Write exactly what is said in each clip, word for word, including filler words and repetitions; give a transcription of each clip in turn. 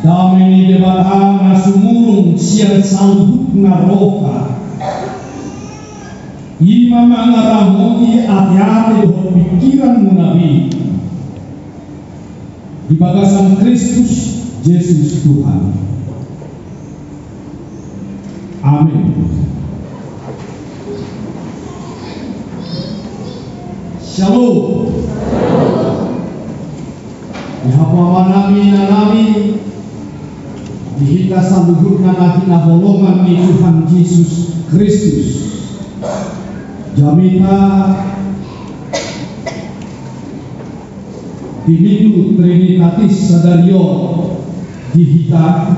Dame ni Debata na sumurung sian saluhutna roha, i ma mangaramoti ateate dohot pingkiranmuna be, di bagasan Kristus Jesus Tuhan. Amin. Syalom. Di hamu amanami, inanami, di hita saluhutna na hinaholongan ni Tuhan Jesus Kristus. Jamita di Minggu Trinitatis sadari on di hita,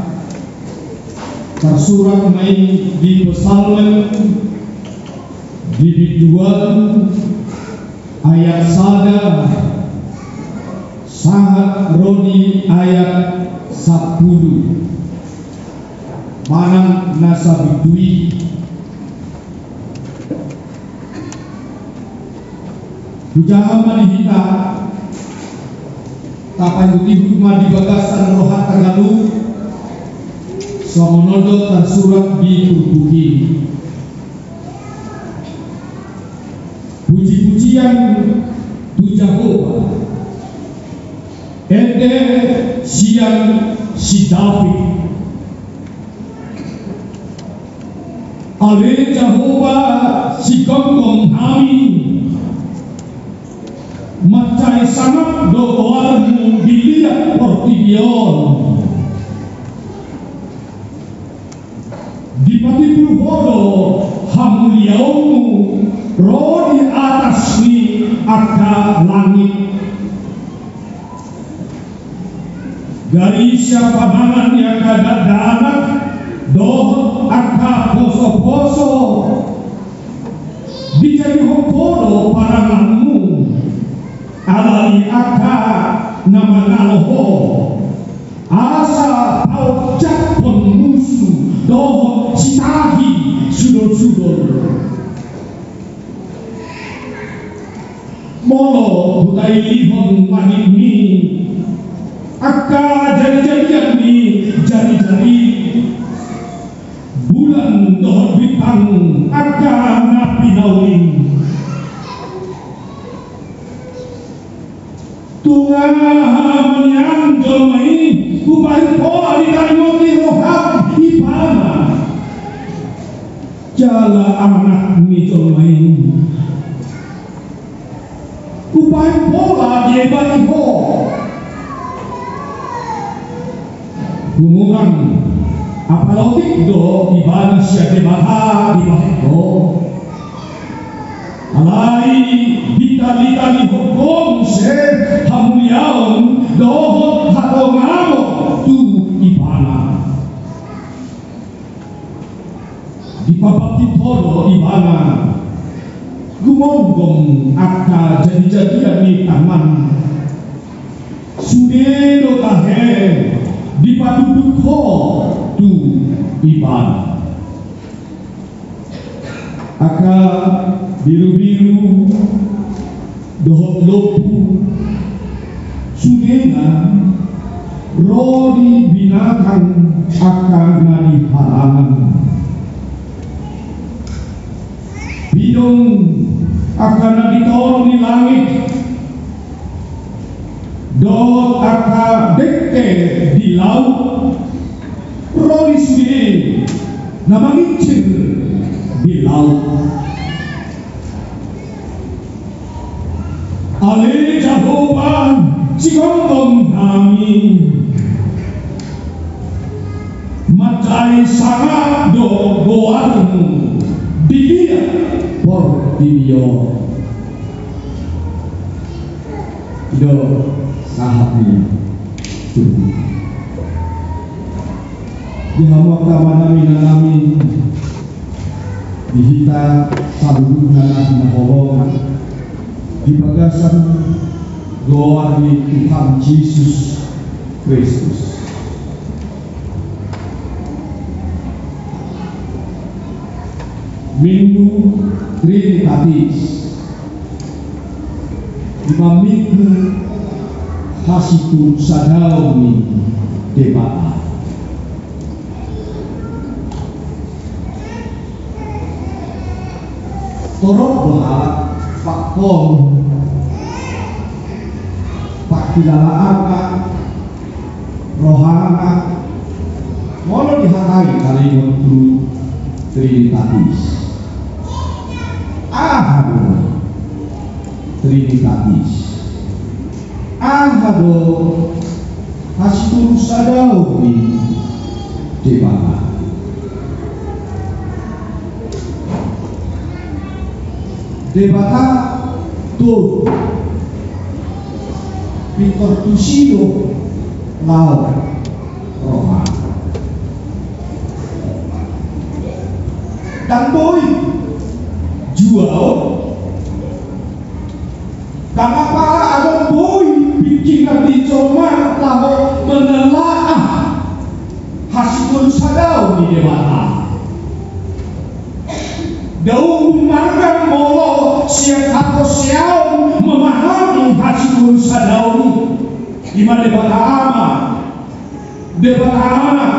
tarsurat ma i di Psalmen di binduan ayat sada sahat ro di ayat sampulu manang na sabindu i. Hujaha ma di hita, tapaihutihut ma di bagasan rohanta ganup, songon on do tarsurat di turpuk i. Pujipujian tu Jahowa. Ende sian si David. Ale Jahowa, sigomgom hami, mansai sangap do goarmu di liat portibi on. Dipatimbul Ho do hamuliaonmu ro di atas ni angka langit. Gari sian panangan ni angka dakdanak dohot angka posoposo, dijadihon Ho do paranganmu ala ni angka na mangalo Ho, asa paonjakhon musu dohot sitahi sudolsudol. Molo hutailihon langit ni angka jarijarian ni jarijari, bulan dohot bintang angka na pinauli, tung aha ma nian jolma i hupaihut pola ditaringoti roham Ibana, jala anak ni jolma i hupaihut pola diebani Ho? Gumurang, apala otik do Ibana sian Debata dipaihut Ho? Alai ditalitalihon Ho muse hamuliaon dohot hatongamon tu Ibana. Dipabangkithon Ho do Ibana, gumomgom angka jarijarian ni tangan. Sude do tahe dipatunduk Ho tu Ibana. Angka birubiru dohot lombu, sudena ro di binatang angka na di harangan. Pidong angka na di toru ni langit, dohot angka dengke di laut, ro di sude na mangincir di laut. Ale Jahowa, sigomgom hami, mansai sangap do goarmu di liat portibi on. I do sahat ni turpuk. Di hamu angka amanami, inanami, di hita saluhutna na hinaholongan di bagasan goar ni Tuhan Jesus Kristus. Minggu Trinitatis, ima minggu hasituhun sadaon ni Debata. Alat pakkon, pangkilalaanna, rohana, molo dihatai taringot tu Trinitatis. Aha do Trinitatis? Aha do hasitolu sadaon ni Debata? Debata tolu, pintor tusi do laho roha. Ndang boi jual. Ndang apala adong boi pikiran ni jolma laho menelaah hasitolu sadaon ni Debata. Dao marga molo sian haporseaon memahami hasitolu sadaon i. Ima Debata Ama, Debata Anak,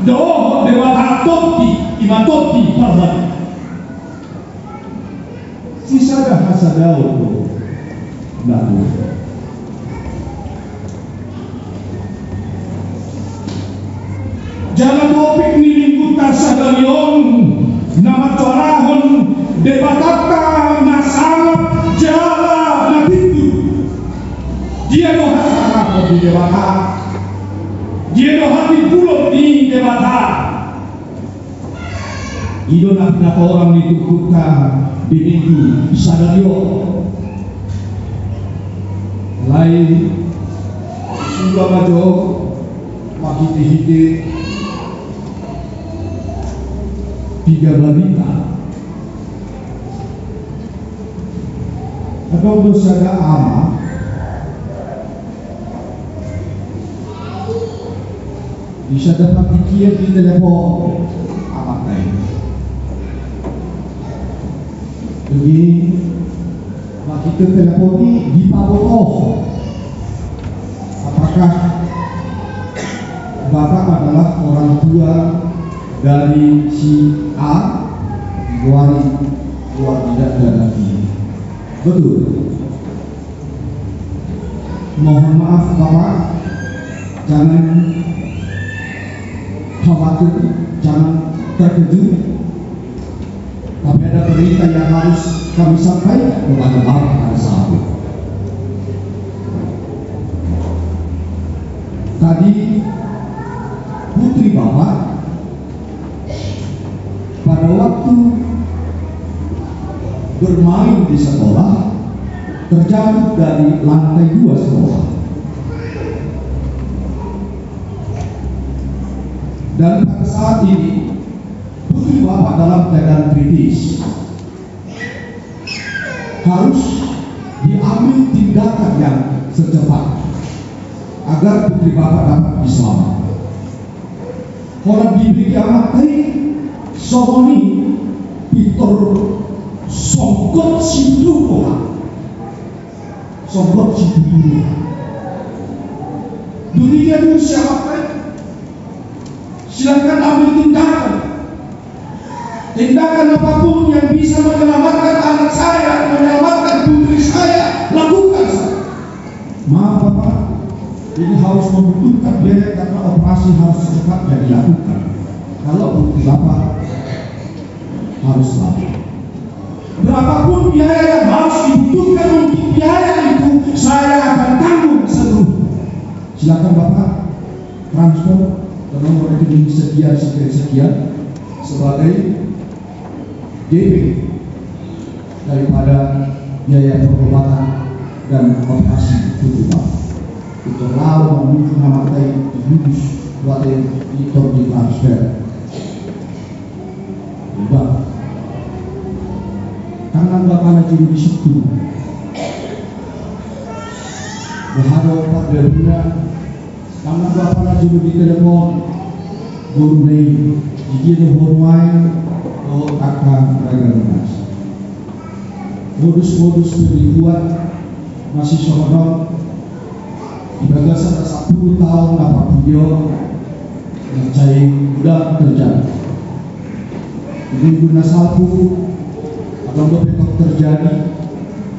dohot Debata Tondi, ima Tondi Parbadia. Sisada hasadaon do na tutu. Jala topik ni minggunta sadari on na mansoarahon Debatanta na sangap jala na pindur. Dia do hasangapon ni Debata? Dia do hatimbulon ni Debata? I do na pinatorang ni turpukta di minggu sadari on. Alai suda ma jo marhitehite piga barita. Adong do sada ama, di sada partingkian ditelepon amanta i. Jadi, marhite telepon i dipabotohon apakah bapak adalah orang tua dari si A, digoari keluarga dan ini. Betul. Mohon maaf, Bapak, jangan khawatir, jangan terkejut. Tapi ada berita yang harus kami sampaikan kepada Bapak pada saat itu. Tadi putri Bapak pada waktu bermain di sekolah, terjatuh dari lantai dua sekolah. Dan pada saat ini, putri Bapak dalam keadaan kritis. Harus diambil tindakan yang secepat agar putri Bapak dapat diselamatkan. Holan dibege amanta i songon i, pintor songgot situtu roha. Songgot situtu roha. Dung i dialusi amanta i, silakan ambil tindakan. Tindakan apapun yang bisa menyelamatkan anak saya, menyelamatkan putri saya, lakukan saja. Maaf, Bapak, ini harus membutuhkan biaya karena operasi harus secepatnya dilakukan. Kalau putri Bapak harus selamat. Berapapun biaya yang harus dibutuhkan untuk biaya itu, saya akan tanggung seluruhnya. Silakan, Bapak, transfer ke nomor rekening sekian, sekian, sekian sebagai D P daripada biaya pengobatan dan operasi putri Bapak. Pintor laho mangunjungi amanta i, dilurus, buat yang pintor ditransfer. Bang, tangan Bapak na juru di situ. Bahado Pak Daruna, tangan Bapak na juru di telepon. Guru na i, di dia do ho nuaeng, dohot angka raja lunas. Modus-modus penipuan masih songon on. Di bagasan sampulu taon na parpudi on, na sai godang terjadi. Di minggu na salpu, Kalau dope terjadi,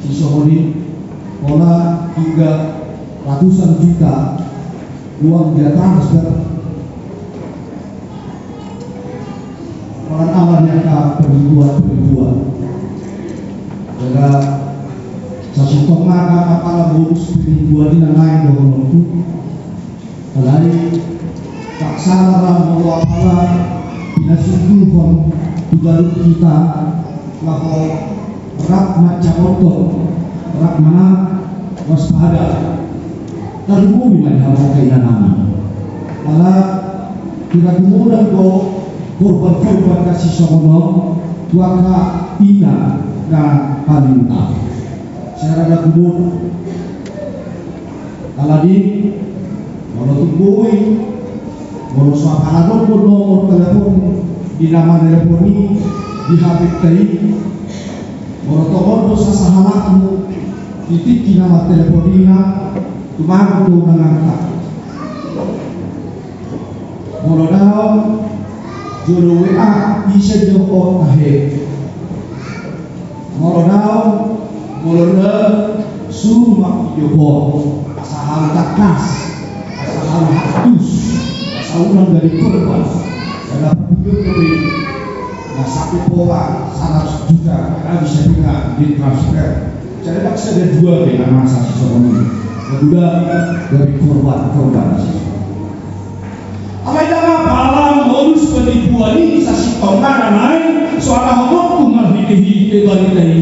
si songon i, pola hingga ratusan juta uang dia transfer. Pola ala ni angka penipuan-penipuan. Jala sasintongna angka kepala bonus penipuan i na naeng dohononku. Alai, tak salah lah molo apala pinasundulhon tu ganup hita, laho rap manjamothon, rap manang waspada. Tarlumobi ma di hamu angka inanami. Ala, hira gumodang do korban-korban na sisongon on, tu angka ina na paling utama. Sera na gumodang. Alani, molo tung boi, molo so apala adong do nomor telepon di na manelpon i di H P-ta i, molo tongon do sasahalakmu di tingki na manelpon i, na tumagon do unang angkat. Molo daong, jolo W A, ise jo on tahe. Molo daong, molo rap, suru ma video call. Asa hal tangkas, asa hal haktus, asa unang jadi korban. Karena video call ini, na satu pola seratus juta, karena bisa juga ditransfer. Jadi, maksudnya ada dua, ya, masa sisongon i. Kedua, dari korban, korban sisongon i. Alai ndang apala modus penipuan i sasintongna na naeng so adahononku marhitehite barita i.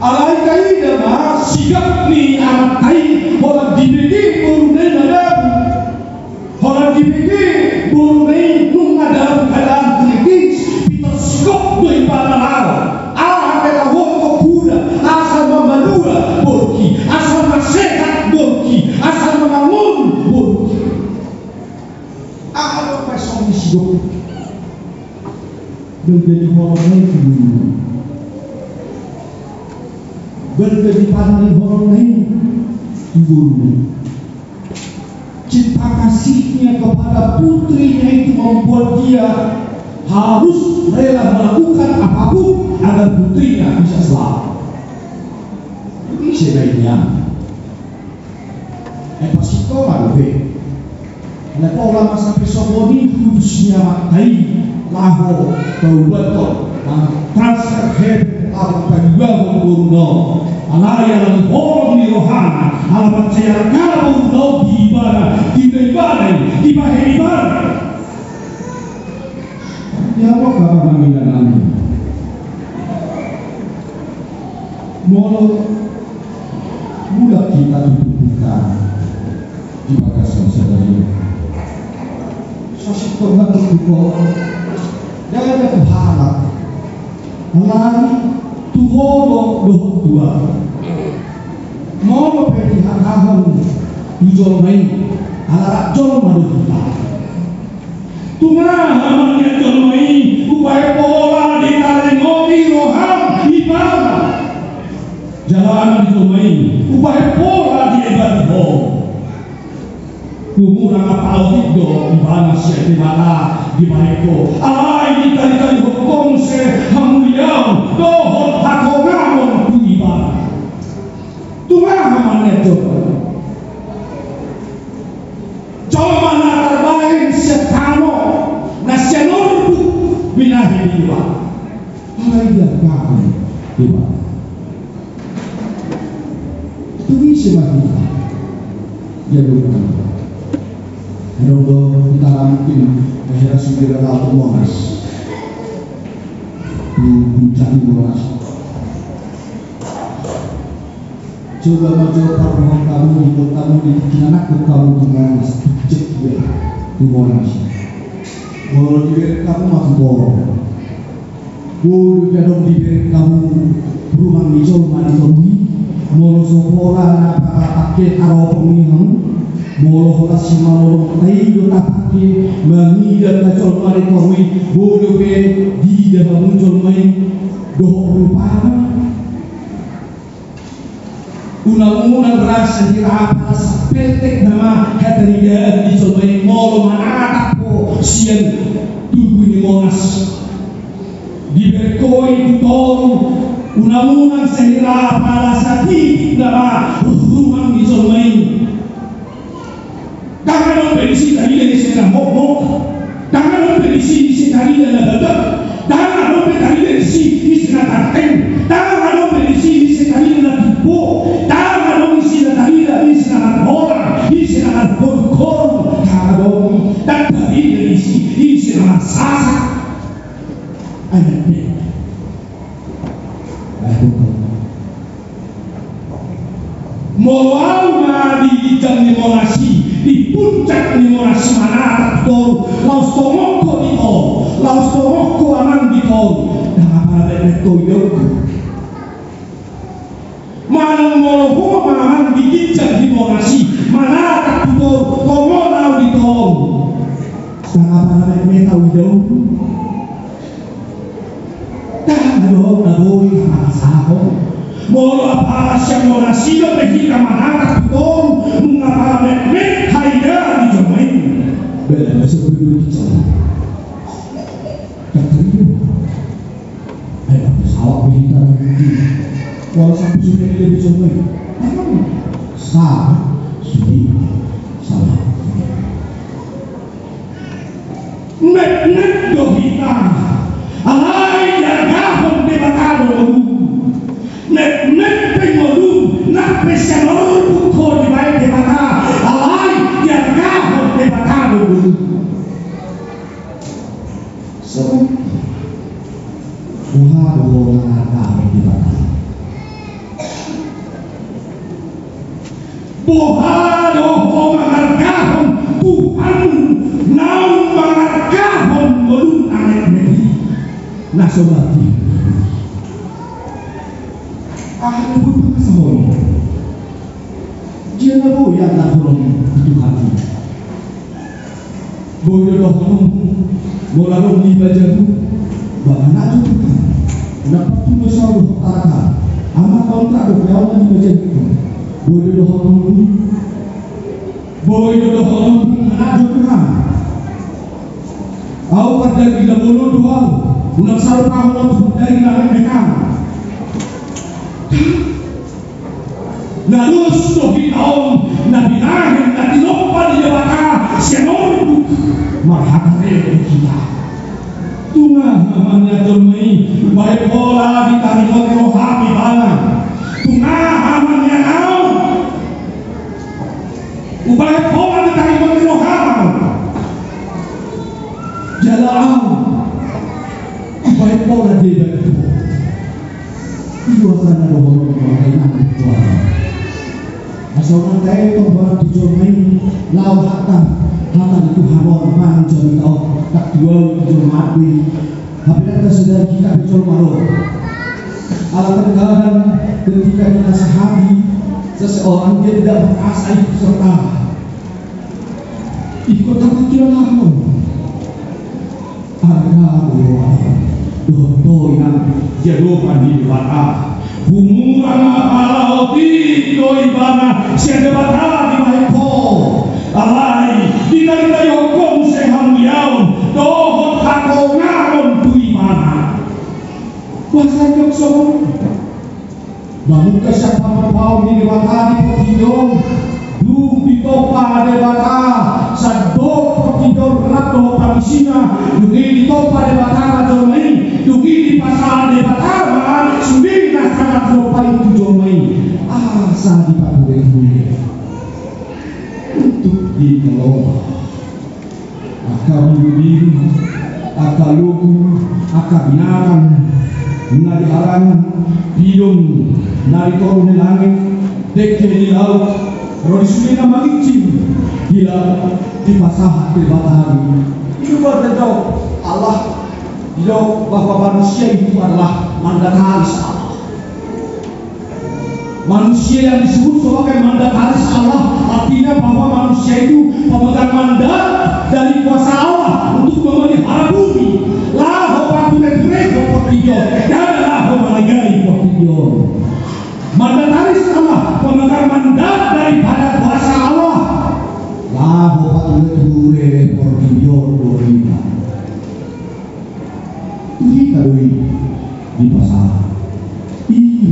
Alai taida ma sigap ni amanta i, holan dibege boruna i madabu. Holan dibege boruna i nunga dalam keadaan kritis, pintor sigop do ibana laho. Aha pe laho tu kuda, asa mamalua borungki, asa masehat borungki, asa mangangon borungki. Aha do pe songon i sidok. Ndang jadi holong na i tu boruna. Ndang jadi panari holong na i tu boruna. Cinta kasihnya kepada putrinya itu membuat dia harus rela melakukan apapun agar putrinya bisa selamat. Itu isi lainnya. Ai pasintongna dope. Alai pola ma sampe songon i putus ni amanta i laho taubathon, mantransfer hepeng laho paduahon boruna on. Alai ala ni holong ni rohana, ala parcaya angka boruna on di ibana, di ibana i, dibahen ibana. Ia roha ma inanami. Molo mulak hita tu tubuhta di bagasan sadari on, sasintongna tu ho, ndada tu halak, alai tu ho do dohot tu ahu. Molo pe dihatahon tu jolma i, ala rap jolma do hita. Tung aha ma nian jolma i, umbahen pola ditaringoti roham ibana. Jala di jolma i, umbahen pola diebati ho. Tung unang apala otik do ibana sian debata dibahen ho. Alai ditaritarihon ho muse hamuliaon dohot hatongamon tu ibana. Tung aha ma nian jolma i. Jolma na tarbahen sian tano, na sian orbuk binahen ibana. Alai diangkahon ibana. Tung ise ma hita? Ia do ibana. Adong do hita mungkin akhirna sude laho tu Monas. Tu puncak ni Monas. Coba ma jo parrohahon hamu, di kota hamu, di kinanakku hamu tu Monas, cek be tu Monas. Molo dibereng hamu ma tu Toru. Molo pe adong dibereng hamu rumah ni jolma di Toru i, molo so pola na patapake aropong ni hamu, molo holan simalolong tai do tapake mangida na jolma di Toru i, molo pe diida hamu jolma i dohot rupana. Unang-unang rasa di rasa petek nama hataridaan di jolma i molo manatap ho sian tugu ni Monas. Dibereng ho i tu Toru Unang sahira pala satitik nama rumang ni jolma i. Ndang adong be disi tarida ise na mokmok. Ndang adong be disi ise tarida na gagap. Ndang adong be tarida disi ise na tarteng. Ndang adong be disi ise tarida na timbo. Ndang adong ise na tarida ise na marhola, ise na marhoru-horu. Ndang adong, ndang tarida disi ise na marsasak. Amen. Molo ahu ma di ginjang ni Monas i, di puncak ni Monas i manatap tu toru, laos tongon ho di toru, laos tongon ho amang di toru, ndang apala metmet ho idaonku. Manang molo ho ma amang di ginjang ni Monas i manatap tu toru, tongon ahu di toru, ndang apala metmet ho idaonku. Ndang adong na boi hamasahon. Molo apala sian Monas i dope hita manatap tu toru, nunga apala metmet haidaan ni jolma i. Bela na so boi boi ginjang. Ndang tarida. Ai pesawat be hita nanti. Walau sampai sudah di jolma i. Sama. Sudah. Sama. Metmet do hita, alai diargahon Debata do ngolu. Metmet pe ngolu, nang pe sian orbuk ho dibaen Debata, alai diargahon Debata do ngolu. Songon i, boha do ho mangargahon Debata? Boha do ho mangargahon Tuhanmu naung mangargahon ngoluna metmet i na so mate? Aha do boi pangasahon? Dia na boi angka holong tu Tuhan i. Boi do dohononmu, molo adong di bajamu, ba manat jo Tuhan. Nang partudosan do hata, ama kontrak do pe ahu na di bajamu. Boi do dohononmu. Boi do dohononmu, manat jo Tuhan. Ahu pardaging na bolon do ahu, unang salpu ahu na pardaging na metmet. Na dos do hita on na binahen na tinompa ni Debata sian orbuk marhata rede hita. Tung aha ma nian jolma i, baen pola ditaringot roham ibana. Tung aha ma nian ahu, hubaen pola ditaringot roham. Jala ahu hubaen pola deba. Ido angka na dohonon ni roha i nang di Tuhan. Asa unang taeto barat tu jolma i laho hata, hata ni Tuhan on manjalo tau, tak tuau tu jolma i. Hape ndang tasadari hita pe jolma ro. Ala terkadang ketika dinasihati seseorang, dia tidak merasa ikut serta. Ikut apa kira laho. Angka ulaon dohot toinan di adopan ni Debata. Humura ma pala otik do ibana sian Debata dibahen ho. Alai ditaritarihon ho muse hamuliaon dohot hatongangon tu ibana. Boasa didok songon i? Mamungka sian pamoruon ni Debata di portibi on, dung ditompa Debata sandok portibi on rap dohot pangisina, dung i ditompa Debata ma jolma i, dung i dipasahat Debata ma sude na sahat tinompa i tu jolma i, asa dipature-ture. Untuk dikelola. Angka birubiru, angka logu, angka binatang na di harangan, pidong na di toru ni langit, dengke ni laut, ro di sude na mangincin di laut, dipasahat Debata. Itu baru didok Allah, didok bahwa manusia itu adalah mandataris Allah. Manusia yang disebut sebagai mandataris Allah, artinya bahwa manusia itu pemegang mandat dari kuasa Allah untuk memelihara bumi. Laho pature-ture portibi on, ndada laho manegai portibi on. Mandataris Allah, pemegang mandat daripada kuasa Allah. Laho pature-ture portibi on do hita. Hita do i dipasahat. I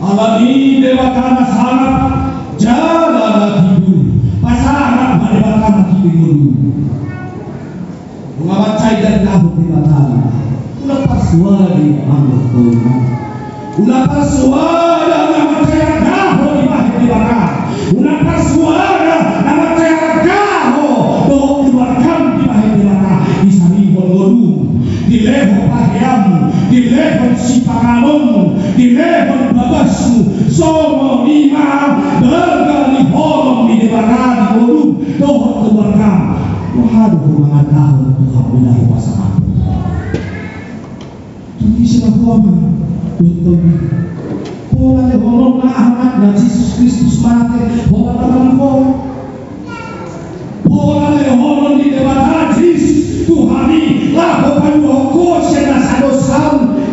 Alani Debata na sangap jala na tutu, pasangap ma Debata marhite ngolu. Nunga mansai dandahon Debata. Ula parsuada i amang dohot inang. Ula parsuada na mansai dandahon dibahen Debata. Ula parsuada na mansai dandahon dohot keluargam dibahen Debata. Disalihon ngolum, dilehon paheam, dilehon sipanganon, dilehon bagasmu, songon i ma dangka ni holong ni Debata di ngolum dohot keluargam. Boha do ho mangandahon tu hamu na ho pasangap? Tu ise ma ho amang dohot inang? Pola lehonon na anakna Jesus Kristus mate, ho mangandahon? Pola lehonon ni Debata Jesus tu hami laho paluahon ho sian nasa dosa?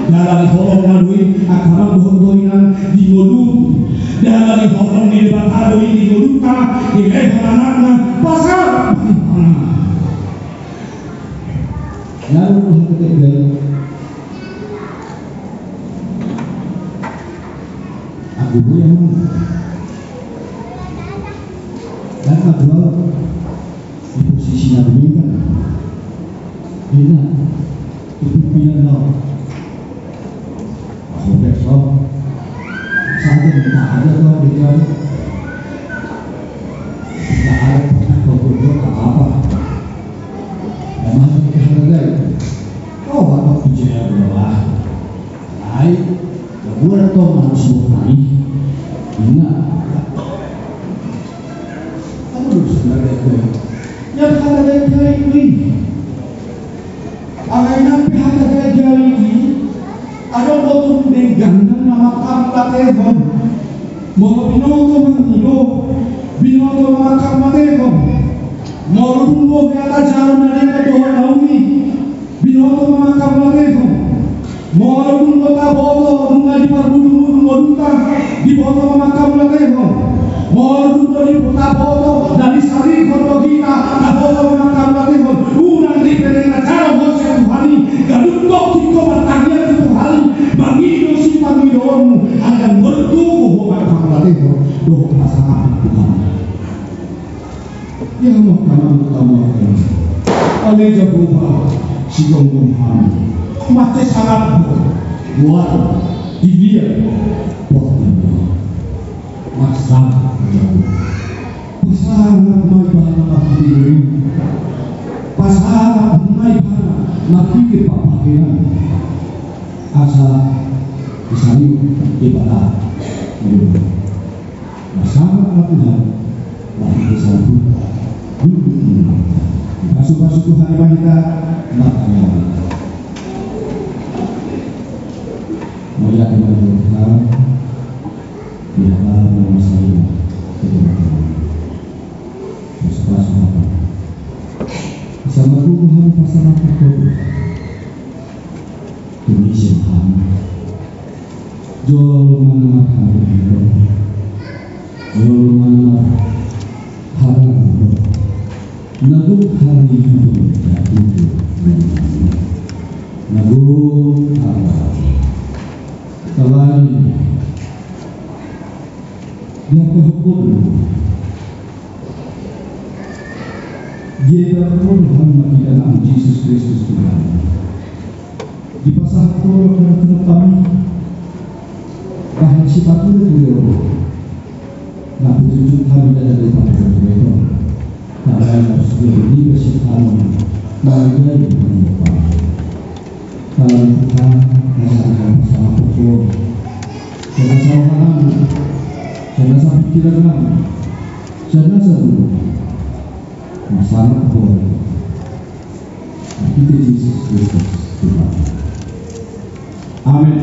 Jala lehonon na do i angka amang dohot inang di ngolum. Jala lehonon ni Debata do i di ngolunta, dilehon anakna, pasangap ma. Lalu roha ketek dari aku yang mana? Dan kedua, di posisi na demikian. Enak. Itu pilihan lo. Sobek lo. Saja minta aja lo, dia. Minta aja, pokoknya lo apa-apa. Emang kita hargai. Oh, apa bicara berapa? Ai, keluar tong manusia tadi. Ingat. Apa lu sebenarnya itu? Yang kata dia itu. Alai nang pe hata gaja i, adong botu denggan na mangkamu latehon. Molo binoto mangido, binoto mangkamu latehon. Molo dung do hata jalo na denggan dohot naung i, binoto mangkamu latehon. Molo dung do taboto nunga diparbudu-budu ngolunta, diboto mangkamu latehon. Molo dung do taboto na disalihon do hita, taboto mangkamu latehon. Unang dipehe na jalo ho sian Tuhan i, ganup tongkin ho martangiang tu Tuhan i, mangido sipangidoonmu, alai ndang margogo ho mangkamu latehon dohot hasangapon Tuhan i. Ia mangkamu tamu. Ale Jahowa, sigomgom hami. Mansai sangap ho, luar, di dia, portibi. Marsangap ma Jahowa. Pasangap ma ibana marhite ngolu. Pasangap ma ibana marhite parbahenan. Asa disalihon Debata ngolu. Marsangap ma Tuhan, marhite saluhutna. Duduk ma. Pasu-pasu Tuhan ma hita, martangiang. Mauliate ma di Tuhan, di hata na marsahit. Pasu-pasu hata. Asa margogo hami pasangap tu Tuhan. Tunisian hami. Jolma na marhamulian. Jolma na marhamulian. Na gok hami itu jatuh. Na gok hami. Selain dia kehukum. Dia kehukum hami mati dalam Jesus Kristus Tuhan. Dipasahat Ho do hami, bahen sipature-ture Ho. Na patuju hami dada di patuju-ture Ho. Karena harus dia bertiga sitano. Mangajari hami Bapa. Kalau Tuhan, masa hami sama pukul. Sama sama hami. Sama sama pikiran hami. Sama sama. Sama sama pukul. Di Jesus Kristus Tuhan. Amin.